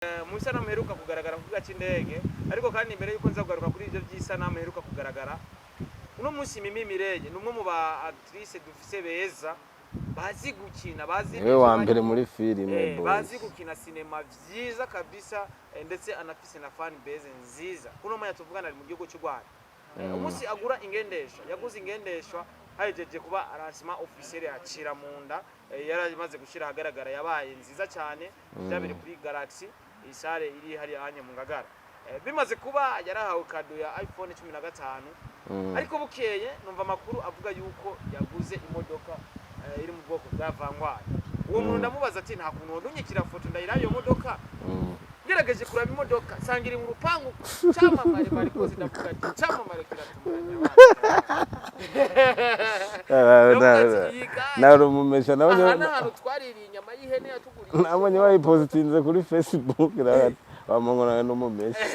Mu isanamu iheruka kugaragara ku kibuga c'indege. Ariko kandi imbere yuko nza kugaruka kuri ivyo vy'isanamu iheruka kugaragara uno munsi, Mimi Mireye ni umwe mu ba actrice dufise beza, bazi gukina, bazi Niwe wa mbere muri filime. Boys. Bazi gukina sinema vyiza kabisa, ndetse anafise na fan base nziza. Kuno mwanya tuvugana ari mu gihugu cy'u Rwanda. Umunsi agura ingendeshwa, yaguze ingendeshwa hahejeje kuba lancement officiel acira mu nda, yaramaze gushira ahagaragara, yabaye nziza cyane. Byabereye kuri Galaxy, isare iri hariya hanye mu Ngagara. Bimaze kuba yarahawe cadeau ya iPhone 15. Ariko bukeye numva amakuru avuga yuko yaguze imodoka iri mu bwoko bwa Vanguard. Uwo muntu ndamubaza ati: "Nta kuntu wondunyikira foto ndayira iyo modoka?" Ngerageje kuraba imodoka, nsanga iri mu rupangu Camamare Marikoze. Ndavuga ati: "Camamare kiratumuranya." Ndavuga ati: "Iyi gare Nawe urumumesha nawe. Aha ni ahantu twaririye inyama y'ihene yatuguriye." Nabonye bayipositinze kuri Facebook, wamungo nawe n'umumesha,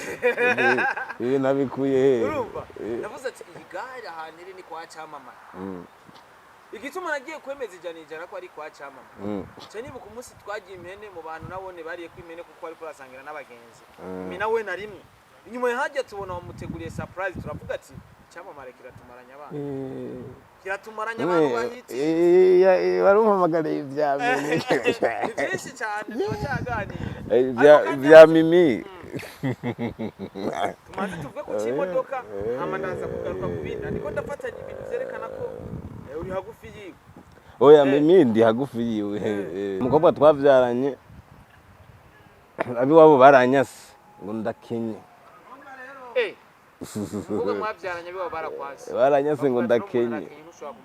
ibi nabikuye he? Urumva, navuze ati: "Iyi gare ahantu iri ni kwa Camamare." Igituma nagiye kwemeza 100% ko ari kwa Camamare, nca nibuka umunsi twagiye impene mu bantu, nabone bariye ko impene, kuko ariko urasangira n'abagenzi. Mina we na rimwe inyuma hajya tubona bamuteguriye surprise, turavuga ati: "Icyamamare kiratumaranya abana, kiratumaranya abantu bahiti." Warumpamagariye ibya Mimi. Ni byinshi cyane, turacyaganira. Ibya Ariko kandi ibya Mimi. Tumanze tuvuge ku cy'imodoka, hama ndaza kugaruka ku bindi. Ndiko ndafatanya ibintu vyerekana ko uri hagufi yiwe. Oya. Mimi ndi hagufi yiwe. Umukobwa twavyaranye, abiwabo baranyase ngo ndakenye. Umukobwa mwabyaranye biba barakwase? Baranyase ngo Bavuga ati: ndakenye. "N'umuntu arakenye, ntushobora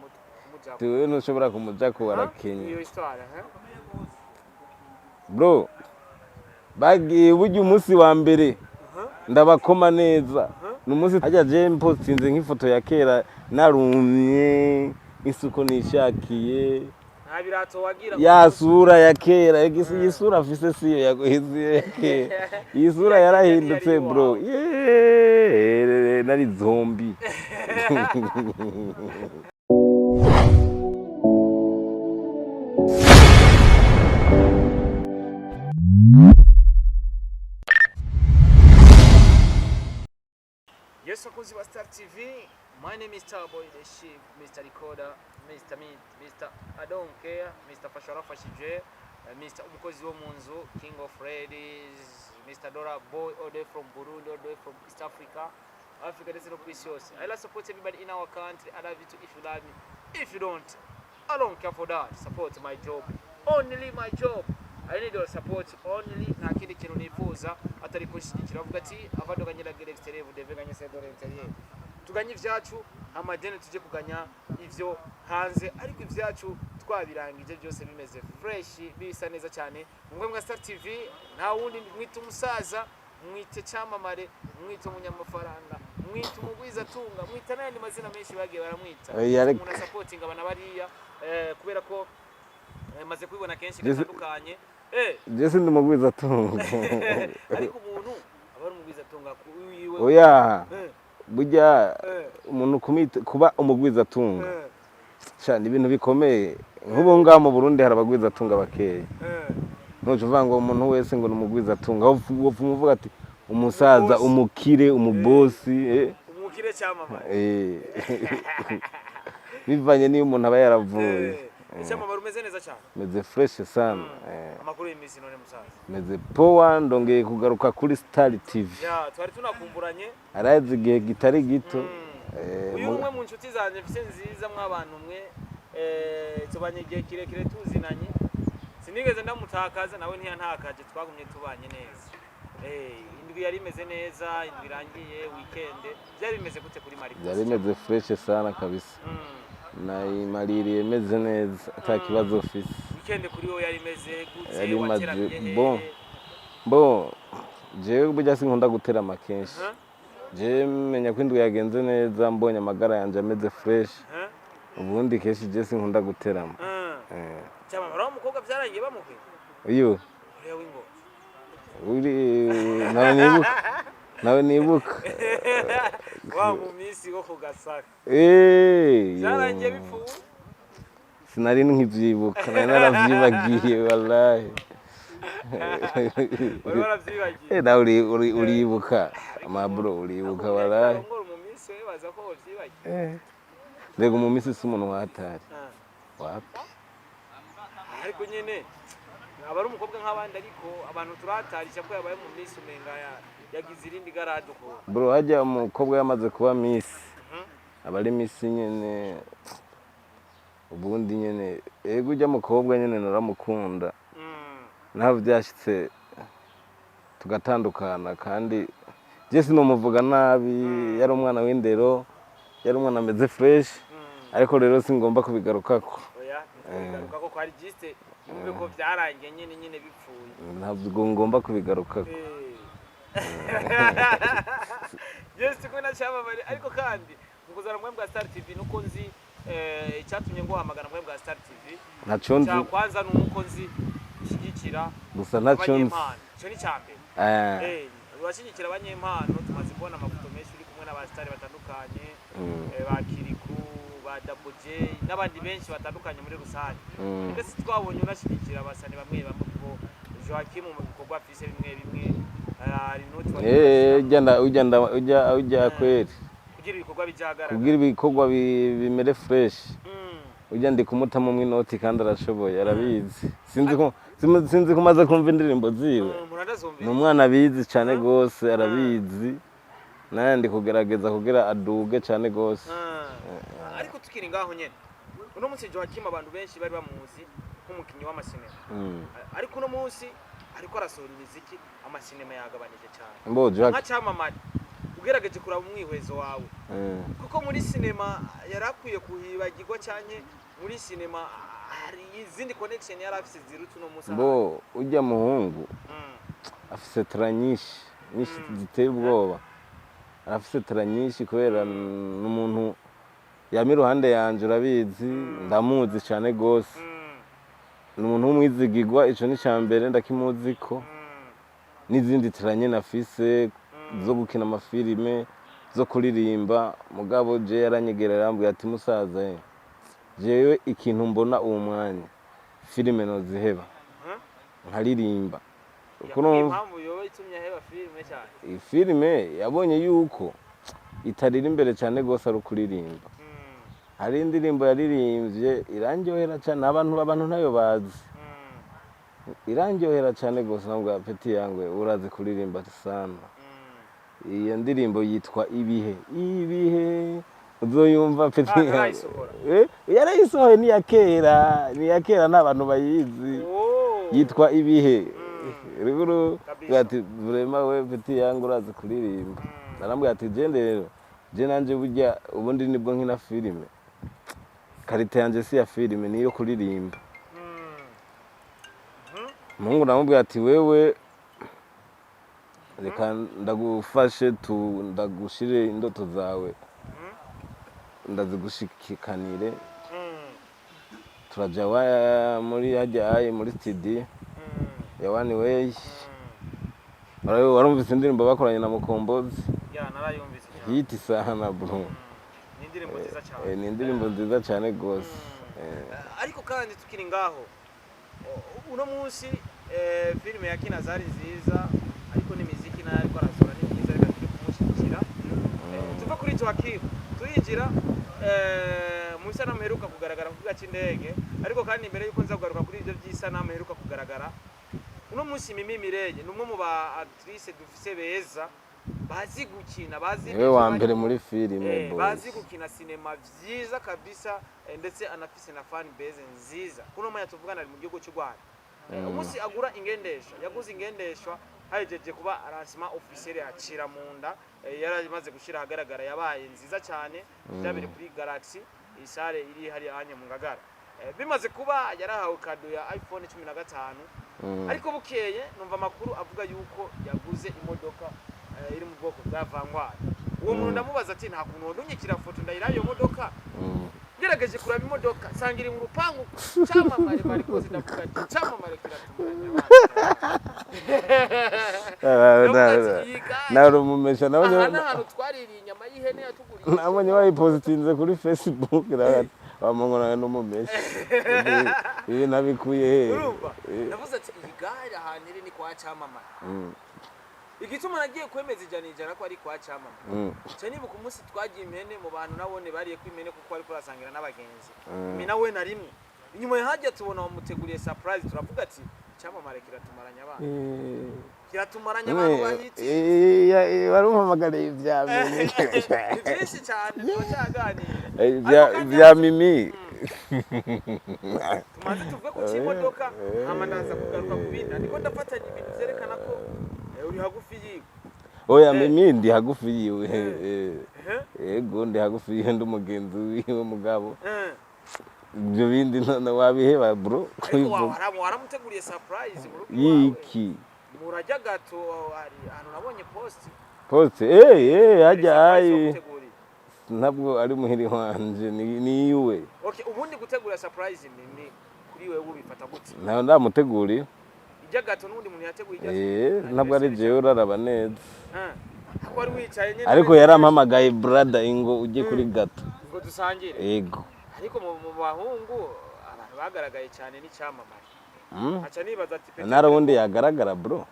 kumujako." Tuwe ntushobora kumujako, warakenye. Iyo histoire, hein? Bro, bagiye burya umunsi wa mbere ndabakoma neza, ni umunsi hajya je mpostinze nk'ifoto ya kera narumye isuko nishakiye. Nta birato wagira? Ya sura ya kera, iyi sura afise siyo yaguhize ya kera, iyi sura yarahindutse bro. Yeee, nari zombi. Yes, bakunzi ba Star TV, my name is Starboy the Chief, Mr. Recorder, Mr. Meat, Mr. I don't care, Mr. Fasha warafashije, Mr. Umukozi wo mu nzu, King of Ladies, Mr. Dora Boy, all the way from Burundi, all the way from East Africa, Africa ndetse no ku isi yose. I love support everybody in our country. I love you too if you love me. If you don't, I don't care for that. Support my job. Only my job. I need your support only. Nta kindi kintu nifuza atari kunshyigikira. Avuga ati: "Avant de gagner la guerre extérieure, vous devez gagner celle de l'intérieur." Tuganye ivyacu, amadeni tujye kuganya ivyo hanze, ariko ivyacu twabirangije byose bimeze fresh, bisa neza cyane. Mwe mwa Star TV, nta wundi mwita umusaza, mwite Cyamamare, mwite umunyamafaranga, mwite umugwizatunga, mwita n'ayandi mazina menshi bagiye baramwita. Oya, reka. Umuntu asapotinga abana bariya, kubera ko maze kubibona kenshi gatandukanye. Je sindi umugwizatunga. Ariko umuntu aba ari umugwizatunga ku wiwe. Oya, burya umuntu kuba umugwizatunga sha ni ibintu bikomeye. Nk'ubu ngaha mu Burundi hari abagwizatunga bakeya. Ntuca uvuga ngo umuntu wese ngo ni umugwizatunga, wopfa umuvuga ati umusaza, Umubosi. umukire, umubosi. Umukire Cyamamare. Bivanye n'iyo umuntu aba yaravuye. Icyamamare, umeze neza cyane. Meze fresh sana. Amakuru y'iminsi none, musaza? Meze poa, ndongeye kugaruka kuri Star TV. Ya, twari tunakumburanye. Araheze igihe kitari gito. Uyu ni umwe mu nshuti zanjye mfise nziza, mw'abantu mwe, tubanye igihe kirekire, tuzinanye, sinigeze ndamutakaza, nawe ntiyantakaje, twagumye tubanye neza. Indwi yari imeze neza, indwi irangiye, weekend byari bimeze gute kuri Mariko? Byari bimeze fresh sana kabisa. Nayimaririye meze neza, ata kibazo mfise. Weekend kuri wowe yari imeze gute? Yari imaze Wateramiye hehe? Bon. Bo jewe burya sinkunda guterama kenshi. Jewe menya ko indwi yagenze neza mbonye amagara yanje ameze fresh. Ubundi kenshi je sinkunda guterama. Cyamamare, wa mukobwa byarangiye bamuhe? Uyu? Uriya w'ingozi. Uri nawe nibuka, nawe nibuka. Wa mu minsi wo ku Gasaka. Byarangiye bipfuye. Sinari nkivyibuka, nari naravyibagiye wallahi. Wari waravyibagiye. Eh, nawe uribuka mabro, uribuka walahi. Arongora mu minsi, wibaza ko wovyibagiye? Rega mu minsi si umuntu watari. Ah. Wapi. Ariko nyene aba ari umukobwa nk'abandi, ariko abantu turatarisha ko yabaye mu minsi, umenga yagize irindi garade ukuntu. Bro, hajya umukobwa yamaze kuba miss, aba ari miss nyene. Ubundi nyene, ego, ujya mukobwa nyene naramukunda. Naho byashitse tugatandukana, kandi je sinomuvuga nabi, yari umwana w'indero, yari umwana ameze fresh. Ariko rero singomba kubigarukako. Oya, ntitubigaruka ko kwari juste yumve ko vyarangiye nyene nyene bipfuye. Ntabwo ngomba kubigarukako. Yes, kumwe na Cyamamare. Ariko kandi mu kuzana mwe bwa Star TV, nuko nzi icyatumye nguhamagara mwe bwa Star TV, Ntaco nzi. cya kwanza ni uko nzi ushyigikira Gusa ntaco nzi. abanyempano, icyo ni icya mbere. Eh. Urashyigikira abanyempano, tumaze kubona amafoto menshi uri kumwe n'abasitari batandukanye, ba Kiriku, ba Double J n'abandi benshi batandukanye muri rusange. Ndetse twabonye unashyigikira abasani bamwe bamwe, kuko Joachim mu bikorwa afise bimwe bimwe hari inoti Ujya ujya ujya ujya kweri. Kugira ibikorwa bijagaragara. Kugira ibikorwa bimere fresh. Ujya ndi kumutamo inoti kandi arashoboye, arabizi. Sinzi ko umaze kumva indirimbo ziwe. Murandazumvira. Ni umwana abizi cyane gose, arabizi. Naye ndi kugerageza kugira aduge cyane gose. Ariko tukiri ngaho nyene, uno munsi Joachim abantu benshi bari bamuzi nk'umukinnyi w'amasinema. Ariko uno munsi ariko arasohora imiziki, amasinema yagabanije cyane. Mbo Jack. Nka Cyamamare, ugerageje kuraba umwihwezo wawe, kuko muri sinema yari akwiye kuhibagirwa cyane, muri sinema hari izindi connection yari afise ziruta uno munsi. Mbo ujya muhungu afise talent nyinshi nyinshi ziteye ubwoba. Arafise talent nyinshi kubera ni umuntu yama iruhande yanje, urabizi, ndamuzi cyane gose. Ni umuntu w'umwizigirwa, ico ni ca mbere ndakimuziko. N'izindi talent nyene afise zo gukina amafilime, zo kuririmba, mugabo je yaranyegera arambwira ati: "Musaza, jewe ikintu mbona uwo mwanya, filime noziheba nkaririmba." Kuko Yakubwiye urumva impamvu yoba itumye aheba filime cyane? Iyi filime yabonye yuko itarira imbere cyane rwose ari ukuririmba. Hari indirimbo yaririmbye irandyohera cyane, abantu ntayo bazi. Irandyohera cyane rwose, ntabwo petit yangu urazi kuririmba sana. Iyo ndirimbo yitwa Ibihe, Ibihe, uzoyumva petit Ah, yangu. ntarayisohora. Yarayisohoye, ni iya kera, ni iya kera, nta bantu bayizi. Oh. Yitwa Ibihe ruguru. Kabisa. Ati: "Vraiment we petit yangu urazi kuririmba." Narambwira ati: "Jende rero, je nanje burya ubundi nibwo nkina filime, qualité yanje si ya filime, niyo kuririmba." Umuhungu namubwira ati: "Wewe reka ndagufashe tu, ndagushire indoto zawe, ndazigushikanire." Turaja wa muri hajya aye muri studio ya One Way. Warumvise indirimbo bakoranye na Mukombozi? Ya, narayumvise cyane. Hit sana bro. Ni indirimbo nziza cyane. Ni indirimbo nziza cyane gose. Ariko kandi tukiri ngaho, uno munsi filime ya kina zari nziza, ariko n'imiziki nayo ariko arasohora ni myiza, reka tujye kumushyigikira. Tuva kuri Joachim turinjira mu isanamu iheruka kugaragara ku kibuga cy'indege. Ariko kandi mbere yuko nza kugaruka kuri ibyo by'isanamu iheruka kugaragara, uno munsi Mimi Mireye ni umwe mu ba actrice dufise beza, bazi gukina, bazi Niwe wa mbere muri filime, boys. Bazi gukina sinema vyiza kabisa, ndetse anafise na fan base nziza. Kuno mwanya tuvugana ari mu gihugu cy'u Rwanda. Umunsi agura ingendeshwa, yaguze ingendeshwa hahejeje kuba lancement officiel acira mu nda, yaramaze gushira ahagaragara, yabaye nziza cyane, byabere kuri Galaxy isare iri hari hanye mu Ngagara. Bimaze kuba yarahawe cadeau ya iPhone 15. Ariko bukeye numva amakuru avuga yuko yaguze imodoka iri mu bwoko bwa Vanguard. Uwo muntu ndamubaza ati: "Nta kuntu wondunyikira foto ndayira iyo modoka?" Ngerageje kuraba imodoka, nsanga iri mu rupangu. Cyamamare bari koze, ndavuga ati: "Cyamamare kiratumuranya." Ndavuga ati, "Iyi gare, Nawe urumumesha aha nabonye. ni ahantu twaririye inyama y'ihene yatuguriye." Nabonye bayipositinze kuri Facebook, Wa mungu nawe n'umumeshi. Ibi nabikuye he? Urumva, navuze ati iyi gare ahantu iri ni kwa Cyamamare. Igituma nagiye kwemeza 100% ko ari kwa Cyamamare, nca nibuka umunsi twagiye impene mu bantu, nabone bariye ko impene, kuko ariko urasangira n'abagenzi. Mina we na rimwe inyuma hajya tubona bamuteguriye surprise, turavuga ati Icyamamare kiratumaranya abantu, kiratumaranya abantu bahiti. Wari umpamagariye ibya Mimi. Ni byinshi cyane, turacyaganira. Ibya Mimi. Tumaze tuvuge ku cy'imodoka, hama ndaza kugaruka ku bindi, ariko ndafatanya ibintu byerekana ko uri hagufi yiwe. Oya, Mimi ndi hagufi yiwe. Yego, ndi hagufi yiwe, ndi umugenzi wiwe, mugabo ibyo bindi none wabiheba, bro. Ariko waramuteguriye surprise mu rugo iwawe. Yiki? Murajya gato, hari ahantu nabonye post. Post, hajya Surprise ayi. wamuteguriye. Ntabwo ari muhiri wanje, ni iwe. Okay, ubundi gutegura surprise Mimi kuri wewe ubifata gute? Ntawe ndamuteguriye. Ijya gato n'ubundi muntu yateguye ijya. Ntabwo ari jewe, uraraba neza. Ako wari wicaye nyine. Ariko yarampamagaye: "Brother, ingo ujye kuri gato." Ngo dusangire. Yego. Ariko mu bahungu abantu bagaragaye cyane n'icyamamare. Aca nibaza ati Petero- Ntari ubundi yagaragara, bro.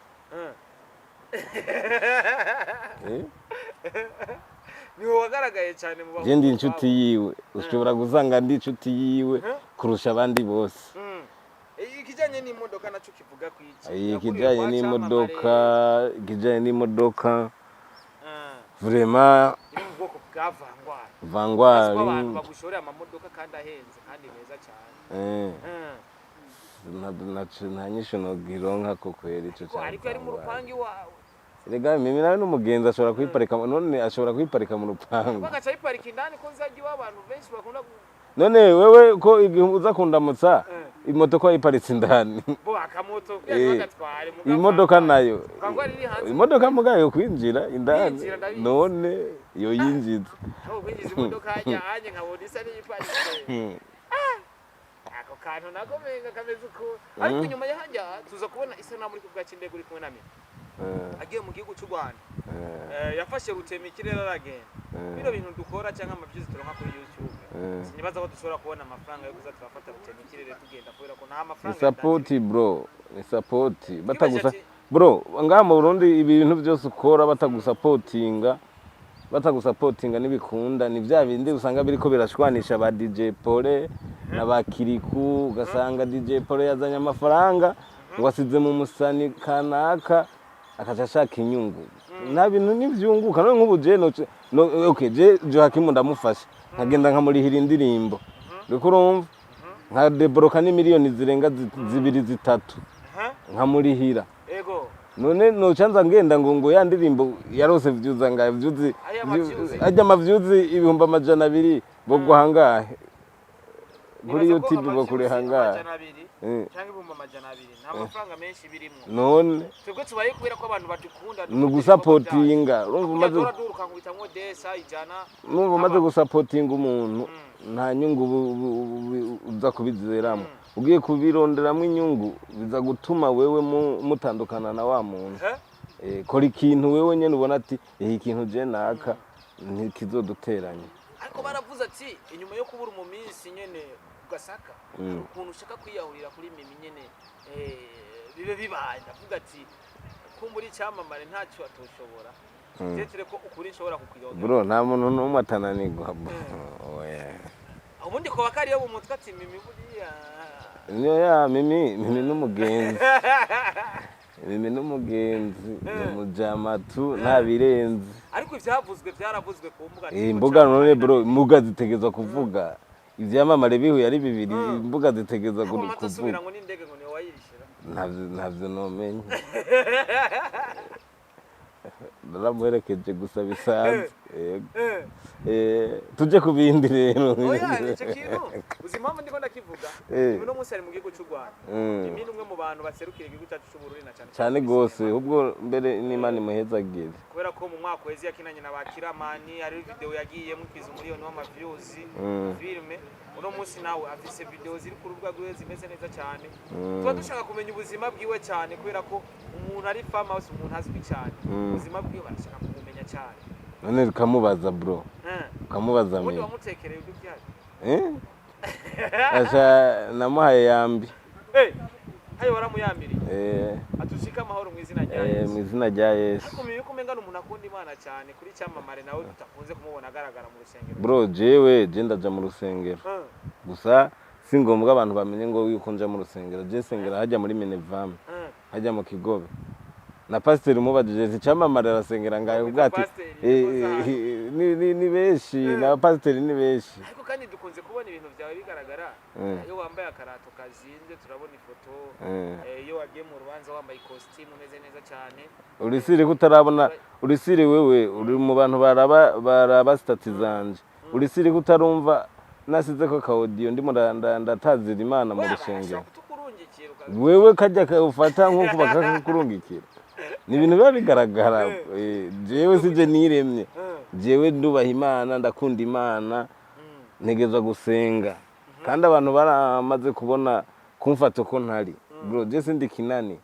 Niwe wagaragaye cyane mu bahungu. Je ndi inshuti yiwe, ushobora gusanga ndi inshuti yiwe kurusha abandi bose. Ikijyanye n'imodoka nacyo kivuga ku iki? Ikijyanye n'imodoka, ikijyanye n'imodoka, vraiment. Iri mu bwoko bwa Vanguard. Vanguard. Ko abantu bagushorera amamodoka kandi ahenze kandi meza cyane. Nta nyishu nogironka ko kwera ico. Ko ariko yari mu rupangu iwawe. Rega Mimi nawe n'umugenzi, ashobora kuyiparika, none ashobora kuyiparika mu rupangu. Bagaca yiparika indani, ko nzajya iwabo abantu benshi bakunda None wewe ko igihe uza kundamutsa, imodoka wayiparitse indani? Bo akamoto kugira bagatware mugabo. Imodoka nayo. Vanguard iri hanze. Imodoka mugayo yo kwinjira indani. Kwinjira, ndabizi. None yo yinjiza. Aho kwinjiza imodoka hajya hanye nkabona isa n'iyiparitse, ako kantu nako menga kameze uko. Ariko nyuma y'ahajya tuza kubona isanamu uri kuvuga cy'indege uri kumwe na Mimi agiye mu gihugu cy'u Rwanda. Yafashe rutema ikirere aragenda. Bino bintu dukora cyangwa amavyuzi turonka kuri YouTube, sinibaza ko dushobora kubona amafaranga yo kuza turafata rutema ikirere tugenda, kubera ko nta Ni mafaranga. support, bro, ni support batagusa. Ati- Bro, ngaha mu Burundi ibintu byose ukora batagusapotinga, batagusapotinga ntibikunda. Ni bya bindi usanga biriko birashwanisha ba DJ Pole na ba Kiriku, ugasanga DJ Pole yazanye amafaranga ngo asize mu musani kanaka, akaca ashaka inyungu. Nta bintu ntivyunguka. None nk'ubu je no, okay, je Joachim ndamufasha, nkagenda nkamurihira indirimbo, uriko urumva, nkadeboroka n'imiliyoni zirenga zibiri, zitatu, nkamurihira. None nocanza ngenda ngo ya ndirimbo yarose vyuza ngahe vyuzi? Ariya mavyuzi. Ajya amavyuzi 200,000 bogwa hangahe kuri Nibaza ko YouTube? Bo amavyuzi kuri hangahe? 200 cyangwa 200,000, nta mafaranga menshi birimwo. None Twebwe tubaye kubera ko abantu badukunda. Ni ugusapotinga, urumva umaze Duruka nkubitamwo desa 100. Numva umaze gusapotinga umuntu, nta nyungu uza kubizeramo. Ugiye kubironderamo inyungu, biza gutuma wewe mutandukana na wa muntu. Kora ikintu wewe nyene ubona ati iki kintu je naka ntikizoduteranya. Ariko baravuze ati inyuma yo kubura mu minsi nyene ugasaka hari ukuntu ushaka kwiyahurira kuri Mimi nyene, bibe bibaye. Ndavuga ati kumbura icyamamare ntacyo atoshobora, tetere ko ukuri nshobora kukwiyongera. Bro, nta muntu n'umwe atananirwa, bro. Oya. Ubundi ko bakariyo mu mutwe ati Mimi buriya. Niyo ya Mimi, Mimi n'umugenzi, Mimi n'umugenzi, ni umujamatu, nta birenze. Ariko ivyavuzwe byaravuzwe ku mbuga. Imbuga none, bro, imbuga zitegerezwa kuvuga. Ivyamamare bihuye ari bibiri, imbuga zitegerezwa Kuvuga kuvuga. Ngo n'indege ngo niwe wayirishira. Ntavyo nomenya, naramuherekeje gusa bisanzwe. Yego. Tuje ku bindi rero. Oya, nicyo kintu uzi impamvu ndiko ndakivuga? Uno munsi ari mu gihugu cy'u Rwanda. Mimi ni umwe mu bantu baserukira igihugu cyacu cy'u Burundi na cyane Cyane muri gose. sinema. Ubwo mbere n'Imana imuhezagire. Kubera ko mu mwaka uheze yakinanye na ba Kiramani, hariho video yagiyemo ikwiza umuriyoni w'amaviews, filime. Uno munsi nawe afise video ziri ku rubuga rwiwe zimeze neza cyane. Tuba dushaka kumenya ubuzima bwiwe cyane, kubera ko umuntu ari famous, umuntu azwi cyane, ubuzima bwiwe barashaka kumumenya cyane. None ukamubaza, bro. Ukamubaza Ubundi Mimi. wamutekereye uduvyari. Eh? Asha, namuhaye yambi. Eh, hayo waramuyambiriye? Eh. Atushike amahoro mu izina rya Eh, Yesu. mu izina rya Yesu. Ariko umenye ko umenga ni umuntu akunda Imana cyane kuri cyamamare, nawe tutakunze kumubona agaragara mu rusengero. Bro, jewe je ndaja mu rusengero, gusa si ngombwa abantu bamenye ngo yuko nja mu rusengero. Je sengera hajya muri Minevame, hajya mu Kigobe, na pasiteri umubajije ati icyamamare arasengera ngayo, Wita ubwo ati pasiteri, niko ni benshi, na pasiteri ni benshi. Ariko kandi dukunze kubona ibintu byawe bigaragara iyo wambaye akarato kazinze, turabona ifoto, iyo wagiye mu rubanza wambaye ikositimu umeze neza cyane. Urisiri ko utarabona, urisiri wewe uri mu bantu baraba status zanje, urisiri ko utarumva nasize ko ka audio ndimo ndatazira Imana mu Oya, rusengero. barashobora kutukurungikira Wewe kajya ufata nk'uko bakakurungikira, ni ibintu biba bigaragara. Jewe sije niremye, jewe ndubaha Imana, ndakunda Imana, ntegerezwa gusenga, kandi abantu baramaze kubona kumfata uko ntari. Bro, je sindi kinani,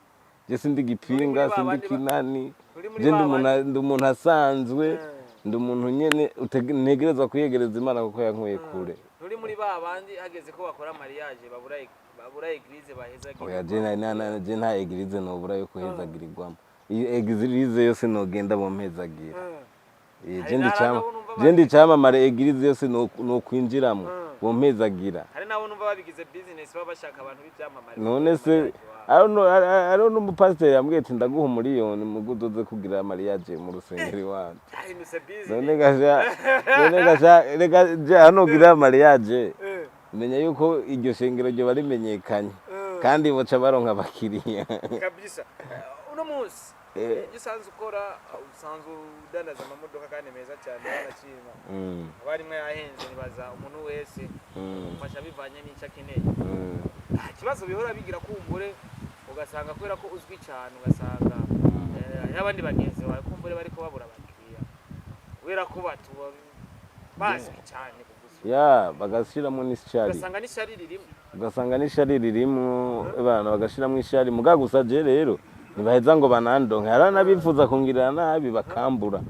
je sindi gipinga, Uri muri ba sindi bandi kinani. Uri muri Je ndi ba umuntu, bandi- ndi umuntu asanzwe, ndi umuntu nyene ntegerezwa kwiyegereza Imana kuko yankuye kure. Nturi muri ba bandi hageze ko bakora mariage babura église baheza? Oya, je je nta église nobura yo kuhezagirirwamo. Iyo église yose nogenda bompezagira. Hari Je ndi n'abandi cama abo numva je ndi camamare, église yose nokwinjiramwo bompezagira. Hari n'abo numva babigize business, baba bashaka abantu b'ibyamamare None se bakora mariage iwabo. Hariho n'umupasiteri yambwiye ati ndaguha umuriyoni mugu uze kugira mariage mu rusengero iwanjye. Byahindutse None business. gasha, none gasha, reka je hano ugira mariage, menya yuko iryo shengero ryoba rimenyekanye kandi boca baronka abakiriya. Kabisa. Uno munsi ibyo usanzwe ukora, usanzwe udandaza amamodoka kandi meza cyane, banashima aba arimwe yahenze, nibaza umuntu wese ufasha bivanye n'icyo akeneye. Nta kibazo bihora bigira kumbure ugasanga kubera ko uzwi cyane, ugasanga hariho abandi bagenzi bawe kumbure bariko babura abakiriya kubera ko batuba bazwi cyane kugusura? Ya, bagashiramo n'ishari. Ugasanga n'ishyari ririmo. Ugasanga n'ishari ririmo, abana bagashiramo ishari. Muga gusa je rero ntibaheza ngo banandonke, hari n'abifuza kungirira nabi bakambura,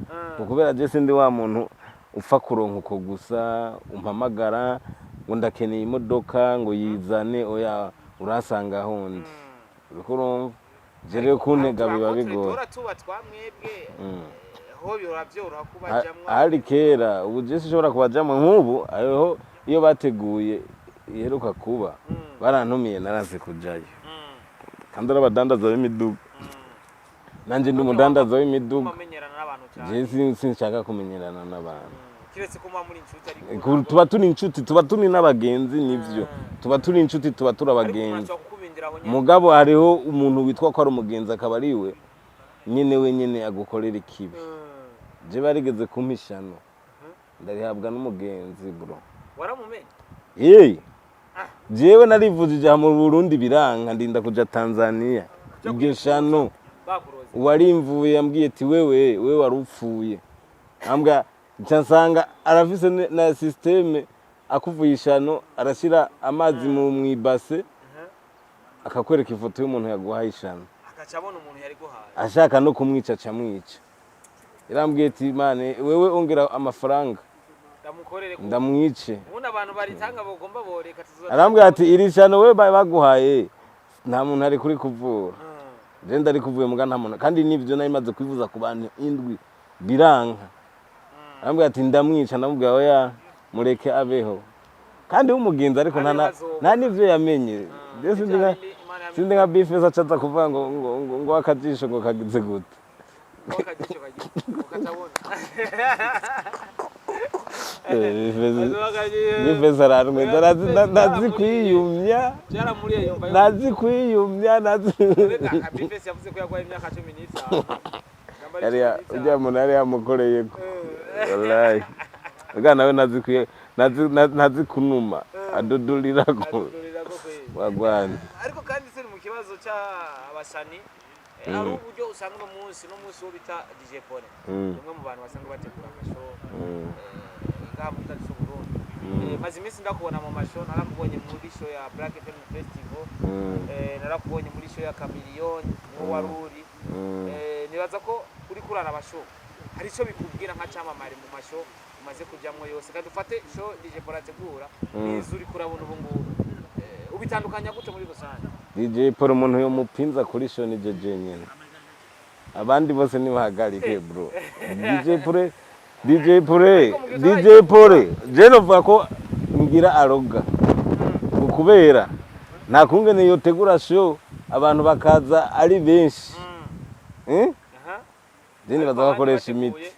kubera je sindi wa muntu upfa kuronka uko gusa umpamagara ngo ndakeneye imodoka ngo yizane. Oya, urasanga ahondi, uriko urumva, je rero kuntega biba bigoye. Tora tuba twamwebwe ho bihora byoroha kubajamwo. Hari kera, ubu je sinshobora kubajamwo. Nk'ubu hariho iyo bateguye iheruka kuba, barantumiye, naranse kujayo, kandi ari abadandaza b'imiduga, nanje ndi umudandaza w'imiduga. Mumenyerana n'abantu cyane. Je sinshaka kumenyerana n'abantu. Kiretse ko muba muri inshuti, ariko Tuba turi inshuti, tuba turi n'abagenzi, nivyo, tuba turi inshuti, tuba turi ariko umuntu abagenzi. ashobora kukubindira aho nyine. Mugabo hariho umuntu witwa ko ari umugenzi akaba ari we nyene wenyene agukorera ikibi. Je barigeze kumpa ishano, ndarihabwa n'umugenzi, bro. Waramumenye? Yeee, jewe narivujije aha mu Burundi biranka, ndinda kuja Tanzania. Iryo shano Bakuroze? Uwarimvuye yambwiye ati wewe, wewe wari upfuye. Ambwa nca nsanga arafise na système, akuvuye ishano arashira amazi mu mwibase, akakwereka ifoto y'umuntu yaguhaye ishano. Agaca abona umuntu yari guhaye. Ashaka no kumwica acamwica. Yarambwiye ati mane wewe ongera amafaranga Ndamukorere ndamwice. Ubundi abantu baritanga bagomba boreka tuzoza. Arambwira ati iri shano wewe baguhaye nta muntu ari kuri kuvura, je ndari kuvuye muga nta muntu, kandi nivyo nari maze kwivuza ku bantu indwi biranka. Arambwira ati ndamwica, ndamubwira oya, mureke abeho, kandi w'umugenzi, ariko Abeho. Nta n'ivyo yamenye. Je sindi nka Imana sindi nka bifesa acaza kuvuga ngo akajisho ngo kagize gute. Akajisho kagize ukatabona. Bifesa ararumwe, ndazi kwiyumya. Byaramuriye yumva. Ndazi kwiyumya, ndazi. Bifesi yavuze ko yarwaye imyaka 15. Yari ujya muntu yari yamukoreye ko wallahi ubwana nawe ntazi ntazi kunuma adudurirako wagwana. Ariko kandi turi mu kibazo cy'abasani, hari uburyo usanga uno munsi wo bita DJ Pone, umwe mu bantu basanzwe bategura amashow ngaha mu gihugu cy'u Burundi. Maze iminsi ndakubona mu mashow, narakubonye muri show ya Black FM Festival, narakubonye muri show ya Chameleone niho wari uri. Nibaza ko uri kurara amashow hari icyo bikubwira nka cyamamare mu mashow. Umaze kujamwo yose, kandi dufate show DJ Paul ategura n'izo uriko urabona ubu ngubu, ubitandukanya gute muri rusange? DJ Paul, umuntu yomupinza kuri show ni jeje nyene, abandi bose nibahagarike bro. DJ Paul, DJ Paul, DJ Paul, je novuga ko ngira aroga kubera nta kungene yotegura show abantu bakaza ari benshi. Eh? Aha. Je nibaza Ariko abandi bakoresha bateguye- imiti,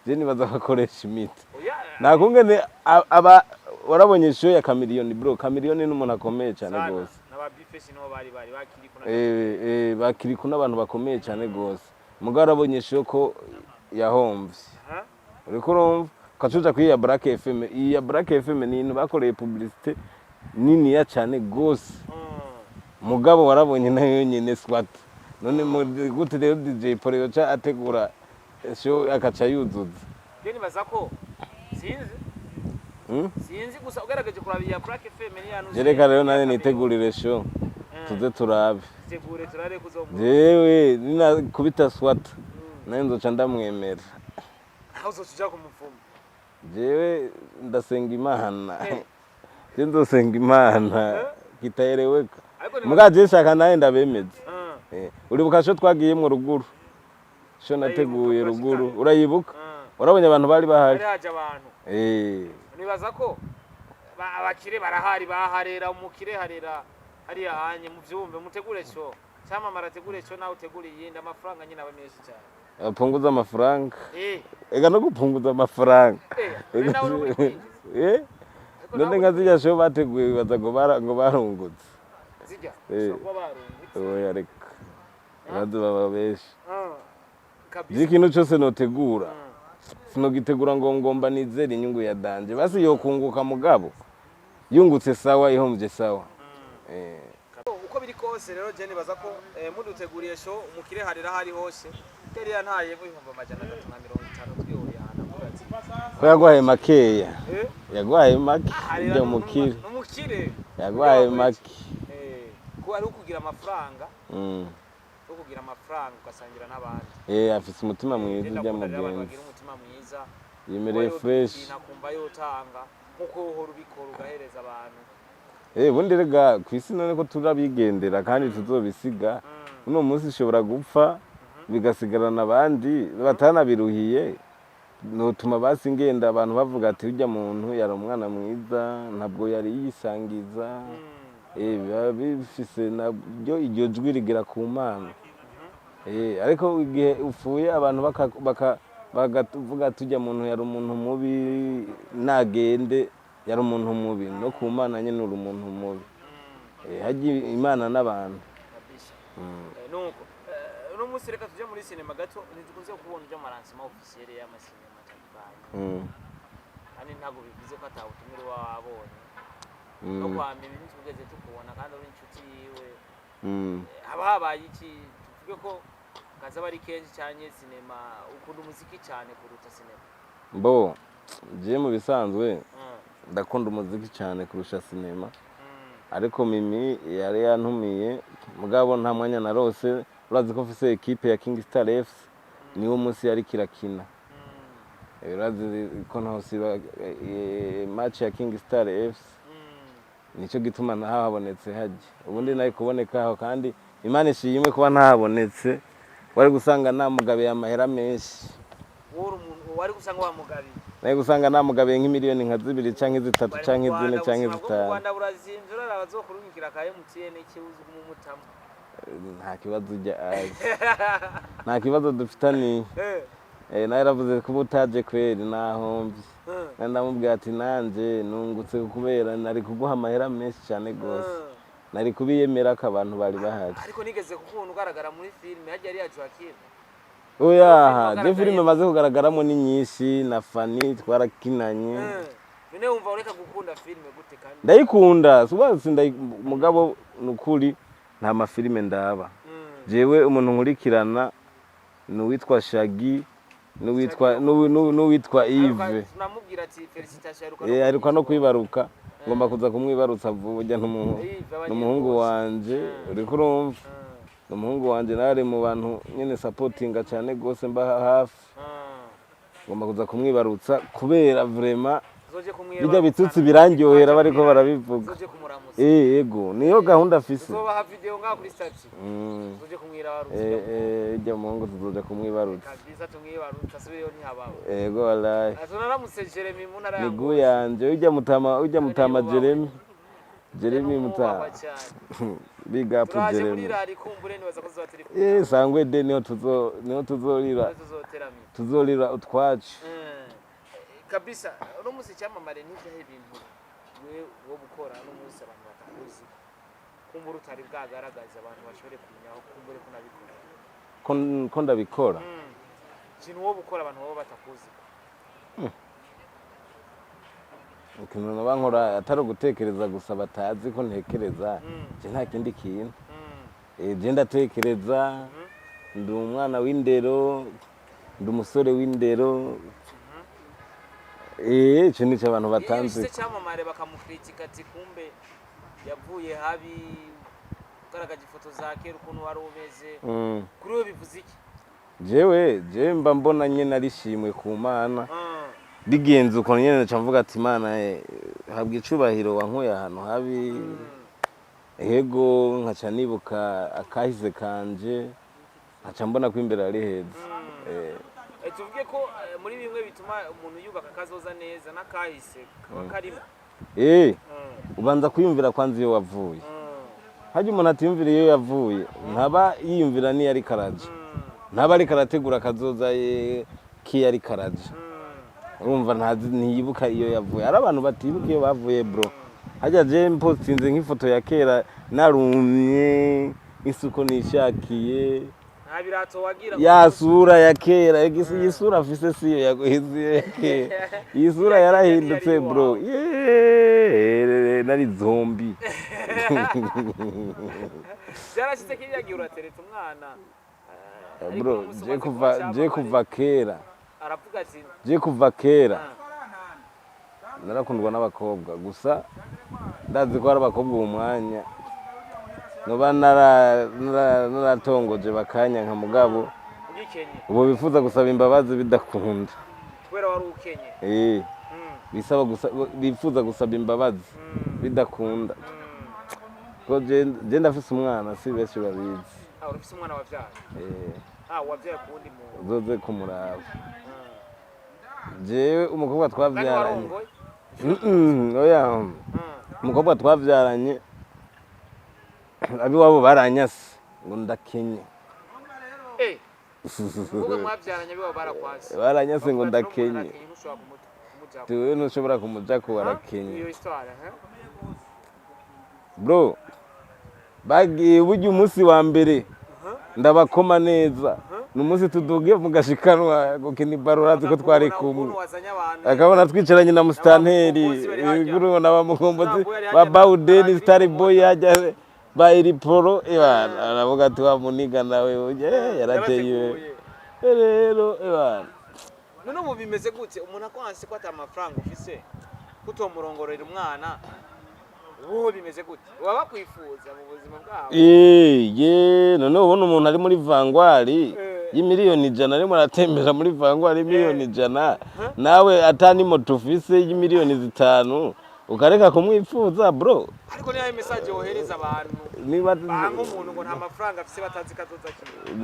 je nibaza bakoresha imiti. Oya. Nta kungene aba warabonye show ya Chameleone bro. Chameleone ni umuntu akomeye cyane Sana. gose. N'aba Bifeshi niho bari bakiri kuna. Bakiri ku n'abantu bakomeye cyane gose, mugabo arabonye show ko yahomvye. Aha. Uriko urumva, ukacuja kuri iya Black FM. Iyi ya Black FM ni ibintu bakoreye publicité niniya cyane gose, mugabo warabonye nayo nyene swat. None gute rero DJ Paul yoca ategura show akaca yuzuza? Je nibaza ko sinzi. Sinzi, gusa ugerageje kuraba iya Black FM ni yanuze. Je reka rero nane nitegurire show, tuze turabe. Tegure turare kuzomu. Jewe ninakubita swat nayo nzoca ndamwemera. Aho uzoca kumupfuma? Jewe ndasenga Imana. Eh. Je nzosenga Imana kitaeleweka. Ariko ni Muga je shaka naye ndabemeza. Uribuka show twagiyemwo ruguru, show nateguye ruguru, urayibuka? Urabonye abantu bari bahari? Hari haje abantu. Nibaza ko abakire barahari, baharera umukire harera hariya hanye mu vyumve. Mutegure show, cyamamara ategure show, nawe utegure iyindi, amafaranga nyine aba menshi cyane. Apunguza amafaranga. Ega no gupunguza amafaranga. None nawe uri kwinjiza. Ariko None nawe nka zirya show bateguye, bibaza ngo barungutse? Zijya Eh. ushobora kuba barungutse. Oya, reka, baze baba benshi. Kabisa. Je ikintu cyose notegura sinogitegura ngo ngomba nizere inyungu ya danje. Basi yokunguka, mugabo yungutse sawa, ihomvye sawa. Uko biri kose rero, je nibaza ko muduteguriye show, umukire harera hari hose yari yantaye 350,000 twihuriye ahantu avuga ati Ko yaguhaye makeya? Eh. Yaguhaye make. Harera. Ujya mukire. N'umukire. Yaguhaye make. Ko ari ukugira amafaranga, wo kugira amafaranga ugasangira n'abandi. Afise umutima mwiza Je ujya ndakunda rero abantu mugenzi. bagira umutima mwiza. Yemereye Kuba fresh. yogira akumva yotanga nkuko uhora ubikora ugahereza abantu. Ubundi rega ku isi none ko turabigendera kandi tuzobisiga, uno munsi ishobora gupfa bigasigarana abandi batanabiruhiye. Notuma basi ngenda abantu bavuga ati urya muntu yari umwana mwiza, ntabwo yari yisangiza. Biba bifise nabyo iryo jwi rigera ku Mana. Ariko igihe upfuye abantu bakavuga ati urya muntu yari umuntu mubi, nagende yari umuntu mubi, no ku Mana nyine uri umuntu mubi. Harya Imana n'abantu. Kabisa. Nuko uno munsi reka tujye muri sinema gato. Ntidukunze kubona ujya mu lancement officiel y'amasinema atandukanye, kandi ntabwo bivuze ko atawutumira uba wabonye no kwa mbere ntitwigeze tukubona kandi uri inshuti yiwe. Haba habaye iki? Tuvuge ko kaza aba ari kenshi cyane sinema, ukunda umuziki cyane kuruta sinema? Mbo je mu bisanzwe ndakunda umuziki cyane kurusha sinema, ariko Mimi yari yantumiye, mugabo nta mwanya narose. Urazi ko mfise ekipe ya King Star FC, niwo munsi yari kirakina. Urazi ko ntosiba match ya King Star FC. Nicyo gituma ntahabonetse hajya, ubundi nari kuboneka aho. Kandi Imana ishimwe kuba ntahabonetse, wari gusanga namugabiye amahera menshi. Wowe uri umuntu wari gusanga wamugabiye? Nari gusanga namugabiye nk'imiliyoni nka zibiri canke zitatu Bari mu canke Rwanda, zine canke ubuzima bwo mu zitanu. Rwanda burazimvye, uraraba azokurungikira ka MTN ikibuze kumumutamo. Nta kibazo, ujya azi nta kibazo dufitaniye. Nawe yaravuze kuba utaje kweri nahomvye. Ndamubwira ati nanje nungutse kubera nari kuguha amahera menshi cyane gose, nari kubiyemera ko abantu bari bahari. Ariko nigeze kukubona ugaragara muri filime, harya yari ya Joaquin? Oya, je Wagaragaye. filime maze kugaragaramo ni nyinshi, na Fani twarakinanye. None wumva ureka gukunda filime gute kandi? Ndayikunda suba mugabo nukuri nta mafilime ndaba. Jewe umuntu nkurikirana ni uwitwa Shaggy n'uwitwa Yves. Tunamubwira ati félicitations, aheruka Aheruka no kwibaruka, ngomba kuza kumwibarutsa vuba. Ujya Yves, n'umuhungu wanje, uriko urumva? Ni umuhungu wanje, nawe ari mu bantu nyene sapotinga cyane gose, mba hafi. Ngomba kuza kumwibarutsa kubera vraiment Uzoje kumwibarutsa. Bijya bitutsi birandyohera bariko barabivuga. Uzoje kumuramutsa. Eh, ego, niyo gahunda afise. Uzobaha video ngaho kuri statut. Uzoje kumwibarutsa. Eh eh, ijya muhungu tuzoja kumwibarutsa. Kabisa, tumwibarutsa, asubireyo ntihabaho. Ego, wallahi. Tunaramutse Jeremy mu ntara ya Miguu Ngozi. yanje, ujya mutama, ujya mutama Jeremy, Jeremy Mutama mutama, cyane. Big up. Turaje muri Jeremy. rari kumbure, nibaza ko tuzoba turi kumwe. Eh, sangwe de, niho tuzorira. Niho tuzoteramira. Tuzorira utwacu. Kabisa, uno munsi icyamamare n'ibyahe ibintu we wo gukora uno munsi abantu batakuzi, kumbura utari bwagaragaza, abantu bashobore kumenya aho kumbure ko unabikora? Ko ndabikora? Ikintu wo gukora abantu baba batakuzi. Ikintu noba nkora atari ugutekereza gusa batazi ko ntekereza, je nta kindi kintu. Eh, je ndatekereza, ndi umwana w'indero, ndi umusore w'indero. Eh, ico nico abantu Iyo batanzi. bishyize cyamamare bakamukritika ati kumbe yavuye habi, ugaragaje ifoto za kera ukuntu wari umeze, kuri we bivuze iki? Jewe mba mbona nyene arishimwe ku Mana. Bigenze ukuntu nyene nca mvuga ati: "Imana, habwa icubahiro wankuye ahantu habi." Ego, nkaca nibuka akahise kanje, nkaca mbona ko imbere ari heza. Tuvuge ko muri bimwe bituma umuntu yubaka akazoza neza n'akahise kaba karimo. Ubanza kwiyumvira kwanza iyo wavuye. Harya umuntu atiyumvira iyo yavuye, ntaba yiyumvira niyo ariko araja, ntaba ariko arategura akazoza ye kiyo ariko araja. Urumva ntazi, ntiyibuka iyo yavuye. Hari abantu batibuka iyo bavuye, bro. Harya je mpostinze nk'ifoto ya kera narumye isuko nishakiye, Nta birato wagira. Ya sura ya kera, iyi sura afise siyo ya kera, iyi sura yarahindutse, bro. Yeee, nari zombi. Byarashyize kiriya gihe uratereta umwana. Ariko Bro, umunsi je umaze kuva kuba je icyamamare, kuva kera, aravuga ati je kuva kera narakundwa n'abakobwa gusa. Ndazi ko hari abakobwa uwo mwanya noba naratongoje bakanyanka, mugabo Ugikenye. ubu bifuza gusaba imbabazi bidakunda. Kubera wari ukenye. Eh, bisaba gusa, bifuza gusaba imbabazi bidakunda. Ko je ndafise umwana, si benshi babizi. Ah, urafise umwana wavyaye? Eh. Ah, wavyaye ku wundi muntu. Uzoze kumuraba. Jewe umukobwa Kandi twavyaranye warongoye? Oya. Umukobwa twavyaranye, abiwabo baranyase ngo ndakenye. Eh, umukobwa mwavyaranye bibo barakwase? Baranyase ngo Bavuga ati, ndakenye. "N'umwana arakenye, ntushobora kumujako." Tuwe ntushobora kumujako, warakenye. Iyo histoire, hein? Bro, bagiye burya umunsi wa mbere ndabakoma neza ni umunsi tuduge mu gashikanwa gukina ibaro, urazi ko twari kumwe. Ukuntu wazanye abantu. Akabona twicaranye na musitanteri. N'abamukombozi bari hajya. Iguru n'abamukombozi Ntabwo yari ba hajya Bawudeni, na Star Boy hajya, ba Iriporo ebana, aravuga ati: "Wa muniga nawe yarateye." Yarateguye. Rero ebana. None ubu bimeze gute? Umuntu akwanse ko ata amafaranga ufise, kutomurongorera umwana, ubu bimeze gute? Baba bakwifuza mu buzima bwabo? Eh, ye none ubona umuntu ari muri Vanguard y'100 miliyoni arimo aratembera muri Vanguard y'100 miliyoni, nawe atani moto ufise y'5 miliyoni, ukareka kumwifuza, bro? Ariko niyo message wohereza abantu Niba banka umuntu ngo nta mafaranga afise, batazi kazoza kiwe?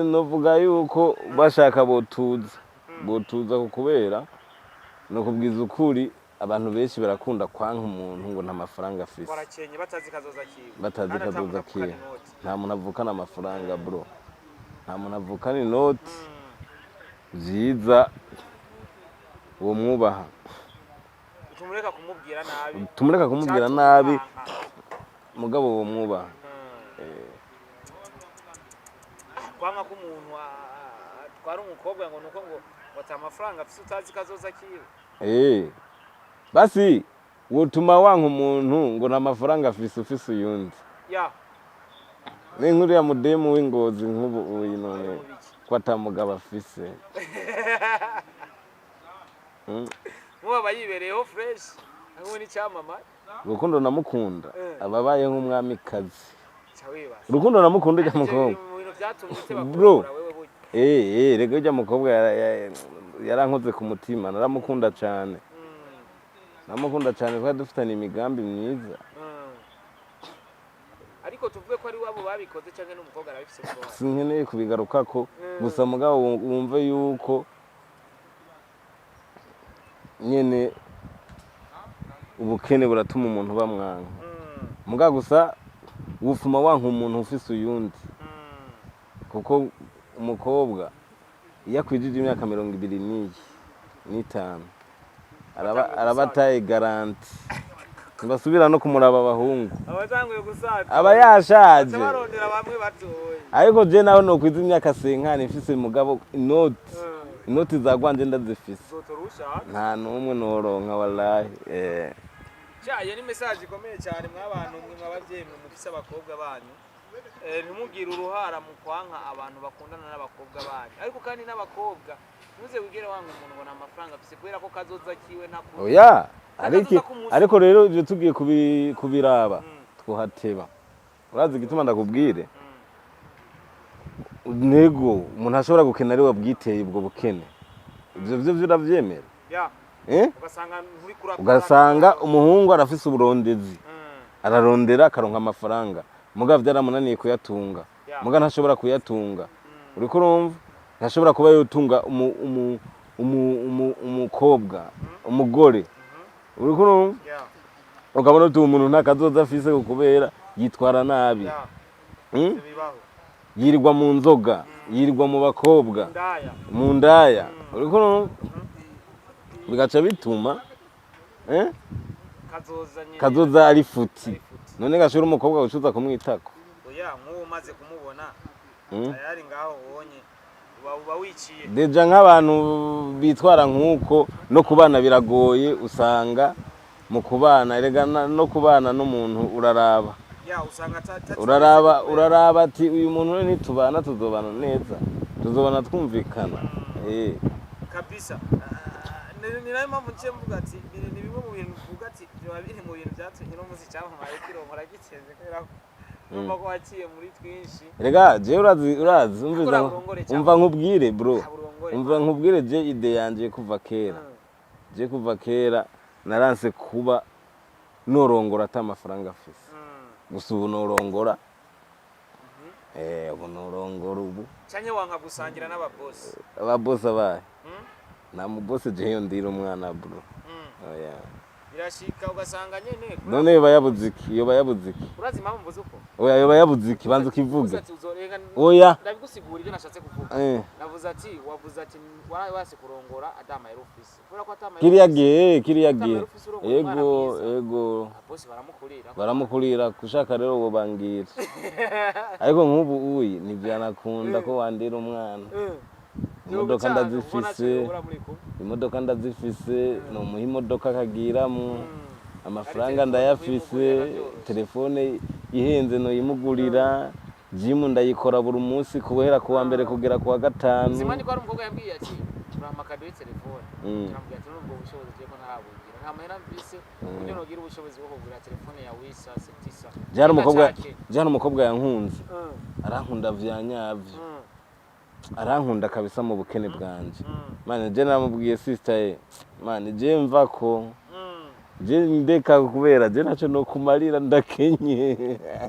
Novuga yuko bashaka botuza kubera no kubwiza ukuri, abantu benshi barakunda kwanka umuntu ngo nta mafaranga afise. Warakenye, batazi kazoza kiwe. Batazi Kandi ata kazoza muntu avukana kiwe. inoti. Nta muntu avukana amafaranga, bro, nta muntu avukana inoti. Vyiza uwo mwubaha. Tumureka kumubwira nabi. Tumureka kumubwira Cyatuma nabi. umwanka. Mugabo uwo mwubaha. Kwanga ko umuntu atwara umukobwa ngo nuko ngo ata amafaranga afise, utazi kazoza kiwe. Eh, basi wotuma wanka umuntu ngo nta mafaranga afise, ufise uyundi. Ya. Ni nkuru ya mudemu w'ingozi nk'ubu uyu none Ari mu biki? ko ata mugabo afise. Muba aba yibereyeho fresh hamwe n'icyamamare. Urukundo namukunda, ababaye nk'umwamikazi. Ca wibaza. Urukundo namukunda ujya Ivyo mukobwa. biri mu bintu vyatumye uteba Bro. kurongora wewe burya. Rega ujya mukobwa yarankoze ku mutima, naramukunda cane. Naramukunda cane, twari dufitanye imigambi myiza. Ariko tuvuge ko ari wabo babikoze cyangwa n'umukobwa arabifise mu ruhare? Sinkeneye kubigarukako. Gusa mugabo wumve yuko nyene ubukene buratuma umuntu bamwanka. Mugabo gusa wufuma wanka umuntu ufise uyundi, kuko umukobwa iyo akwijije imyaka 25 araba Atanguye araba gusaza. ataye garantie, ntibasubira no kumuraba abahungu. Abatanguye gusaza. Aba yashaje. Baca barondera bamwe batoye. Ariko je nawe nokwiza imyaka 50 mfise mugabo inoti, inoti zagwanje ndazifise, uzotora ushaka. Nta n'umwe noronka wallahi. Ja, iyo ni message ikomeye cyane mw'abantu mwe, mw'abavyeyi mwe mufise abakobwa banyu. Ntimugire uruhara mu kwanka abantu bakundana n'abakobwa banyu. Ariko kandi n'abakobwa, ntuze wigere wanga umuntu ngo nta mafaranga afise, kubera ko kazoza kiwe ntakuri. Oya, ariko Akazoza k'umunsi. ariko rero ivyo tugiye kubiraba twohateba. Urazi igituma ndakubwire? Ntego umuntu ashobora gukena ari we bwiteye ubwo bukene, ivyo vyo uravyemera? Ya. Eh? Ugasanga nturi kurakora. Ugasanga umuhungu arafise uburondezi, ararondera akaronka amafaranga, mugabo vyaramunaniye kuyatunga. Muga ntashobora kuyatunga, uriko urumva, ntashobora kuba yotunga umukobwa, umugore, uriko urumva? Ya. Ukabona uti umuntu nta kazoza afise kubera yitwara nabi. Ivyo bibaho. Yirirwa mu nzoga, yirirwa mu bakobwa, Ndaya. mu ndaya, uriko urumva, bigaca bituma Kazoza nyene. Kazoza ari futi. Ari futi. None gashora umukobwa wicuza kumwitako? Oya, nk'uwo umaze kumubona, tayari ngaho ubonye uba wiciye. Déjà nk'abantu bitwara nk'uko, no kubana biragoye. Usanga mu kubana, erega no kubana n'umuntu uraraba. Ya, usanga Uraraba, uraraba ati uyu muntu rero nitubana tuzobana neza, tuzobana twumvikana. Kabisa. Ah, ni nayo mpamvu nciye mvuga ati ni bimwe mu bintu mvuga ati biba biri mu bintu byatumye no munsi cyamamaye kirongora giteze, kubera ko numva ko waciye muri twinshi. Rega jewe urazi umviza, Uraba urongore cyangwa- umva nkubwire bro. Haba urongore. Umva nkubwire, je idée yanje kuva kera, je kuva kera naranse kuba norongora ata amafaranga afise. Gusa ubu norongora, ubu norongora ubu. Canke wanka gusangira n'ababosi? Ababosi abahe? Mm? Nta mubosi jewe ndira umwana bro. Oya. Birashika ugasanga nyene None yoba yabuze iki? Yoba yabuze iki? Urazi impamvu mvuze uko? Oya, yoba yabuze iki? Banza ukivuge. Uvuze ati uzorenga. Oya. Ndabigusigura ibyo nashatse kuvuga. Navuze ati, wavuze ati wase kurongora ata mahera ufise, kubera ko ata mahera Kiriya ufise, gihe, kiriya gihe. Ata mahera ufise urongora umwana Ego. mwiza. Ego. Ababosi baramukurira. Baramukurira kushaka rero uwo bangira, ariko nk'ubu uyi ntibyanakunda ko wandira umwana. Imodoka ndazifise, imodoka ndazifise, nomuha imodoka akagiramwo, amafaranga Ari telefone ndayafise. kuyimugurira byoroshye. Telefone ihenze noyimugurira, jimu ndayikora buri munsi guhera ku wa mbere kugera ku wa gatanu. Zimwe niko hari umukobwa yambwiye ati turampa cadeau telefone. Turamubwira ati nubwo bushobozi tugiye ko ntarabugira, nta mahera mfise uburyo nogira ubushobozi bwo kugura telefone ya wisa setisa. Jana umukobwa, jana umukobwa yankunze, arankunda vya nyavyo, arankunda kabisa mu bukene bwanje. Mane je namubwiye, sister ye, mane je mva ko je ndeka kubera je ntaco no kumarira, ndakenye.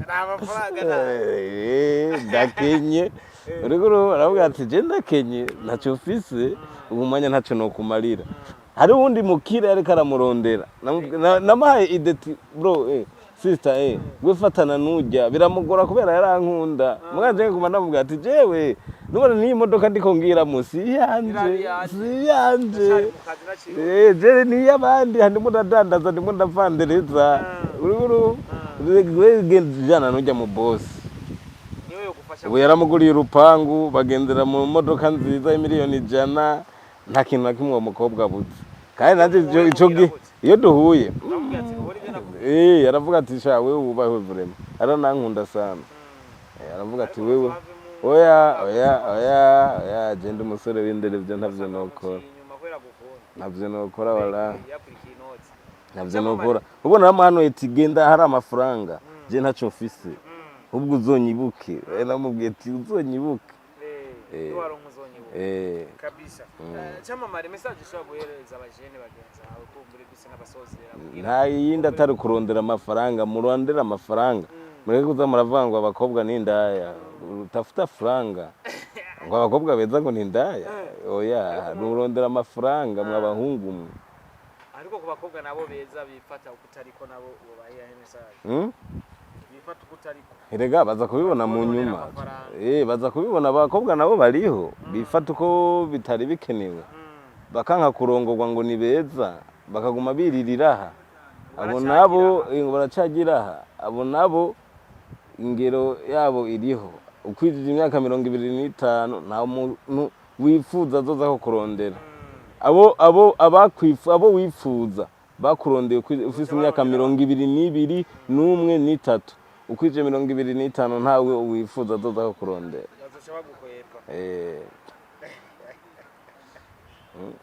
Nta mafaranga nta. Ndakenye, uriko aravuga ati je ndakenye, ntacyo mfise ubu mwanya, ntacyo nokumarira. Hari uwundi mukire ariko aramurondera. Namuhaye idée ti bro, sister, we fatana nujya biramugora kubera yarankunda. Muganje nguma ndamubwira ati jewe nubona n'iyi modoka ndiko ngira si iyanje. Irari yanje. Si iyanje. Ndacyari mu kazi naciye. Je ni iy'abandi, ndimo ndadandaza, ndimo ndavandereza. Uriko we genda jana nujya mu bosi. Niwe yogufasha. Ubu yaramuguriye urupangu, bagendera mu modoka nziza y'100 miliyoni, nta kintu na kimwe uwo mukobwa abuze. Kandi nanjye ico gihe iyo duhuye, Uramubwira ati ubona ibyo nakubwiye. Aravuga ati sha wewe wubahwe vraiment, aranankunda sana. Aravuga ati Ariko wewe ntuzave mu- oya oya oya oya, je ndi umusore w'indero, ivyo ntavyo nokora. Inyuma kubera gukunda. Ntavyo nokora wala. Yakurikiye inoti. Ntavyo nokora. Ubwo naramuhanuye ati genda hari amafaranga, je ntaco mfise, ahubwo uzonyibuke. Namubwiye ati uzonyibuke. Niwaronka. Kabisa. Cyamamare, message ushobora guhereza abajene bagenzi bawe, kumbure dusa n'abasozera kugira Nta yindi atari kurondera amafaranga. Murondera amafaranga, mureke kuza muravuga ngo abakobwa ni indaya. Utafuta franga ngo abakobwa beza ngo ni indaya. Oya, nurondera amafaranga, mwabahungu mwe. Ariko ku bakobwa nabo beza bifata uko utariko, nabo ubahiye message? Hmm? Bifata uko utariko. Erega baza kubibona mu Kubonera nyuma. amafaranga. Baza kubibona. Abakobwa nabo bariho bifata uko bitari bikenewe, bakanka kurongorwa ngo ni beza, bakaguma biririra aha. Abo nabo baracagira aha. Abo nabo ingero yabo iriho. Ukwijije imyaka 25, nta muntu wifuza azoza ko kurondera. Abo abakwifu, abo wifuza bakurondeye ufise imyaka 22, n'umwe, n'itatu. Ukwije 25, ntawe wifuza azoza ko kurondera. Bazoca bagukwepa.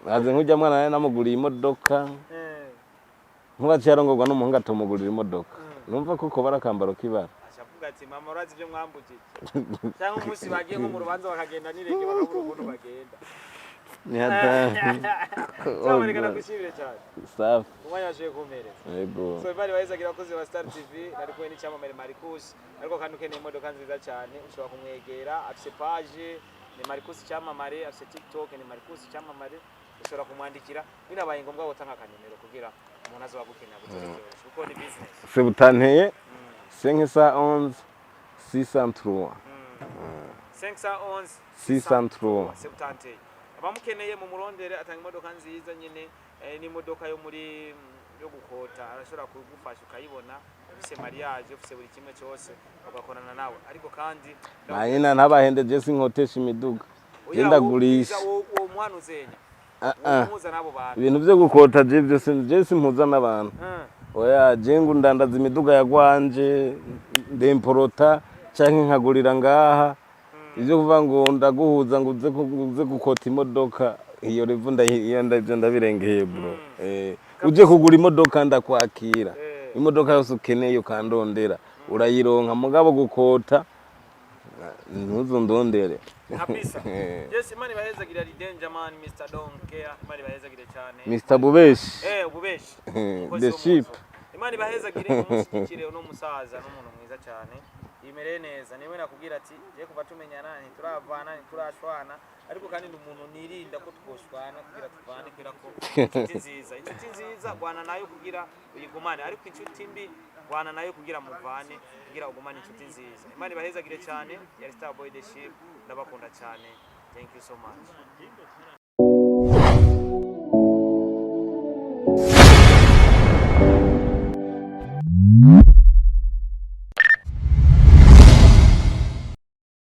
Aze nk'ujya mwana nawe namuguriye imodoka, nkubaciye arongorwa n'umuhungu atumugurira imodoka, numva koko bari akambaro k'ibara. Acavuga ati: "Mama, urazi ibyo mwambujije?" Cyangwa umunsi bagiye nko mu rubanza bakagenda n'irenge, bakabura ukuntu bagenda. Ni hatari. Cyamamare, nagushimire cyane. Safi. Umwanya washoboye kumpereza. Yego. So bari bahizagira abakozi ba Star TV, nari kumwe n'icyamamare Marcus. Ariko kandi ukeneye imodoka nziza cyane ushobora kumwegera, afise page ni Marcus Cyamamare, afise TikTok ni Marcus Cyamamare. Ushobora kumwandikira, binabaye ngombwa gutanga akanimero kugira umuntu azoba agukeneye agutere, kuko ni business. Sebutanteye 511 603. 511. 603. Sebutanteye, abamukeneye mu murondere, atanga imodoka nziza nyine, n'imodoka yo muri yo gukota arashobora kugufasha ukayibona. Ufise mariage, ufise buri kimwe cyose, ugakorana nawe. Ariko kandi Nanyina ntabahende, je sinkotesha imiduga, je ndagurisha. Uwo mwana uzenya Ah, ah. umuhuza n'abo bantu. Ibintu vyo gukota je vyose, je simpuza n'abantu. Oya, je ngo ndandaza imiduga ya gwanje, ndemporota canke nkagurira ngaha. Ivyo kuvuga ngo ndaguhuza ngo uze gukota imodoka, iyo revu iyo ndavyo ndabirengeye, bro. Uje kugura imodoka ndakwakira. Imodoka yose ukeneye ukandondera urayironka, mugabo gukota ntuzundondere. Kabisa. Yes, Imana ibahezagire. Ari Danger Man, Mr Don't Care. Imana ibahezagire cyane. Mr Bubeshi. Ububeshi. The Umukozi wo mu ship. nzu. Imana ibahezagire, umushyigikire uno musaza n'umuntu mwiza cyane, yimereye neza. Niwe nakubwira ati je kuva tumenyana ntituravana, ntiturashwana. Ariko kandi ni umuntu nirinda ko twoshwana kugira tuvane, kubera ko inshuti nziza gwana nayo kugira uyigumane, ariko inshuti mbi gwana nayo kugira muvane, kugira ugumane inshuti nziza. Imana ibahezagire cyane. Yari Star Boy The Ship, ndabakunda cyane. Thank you so much.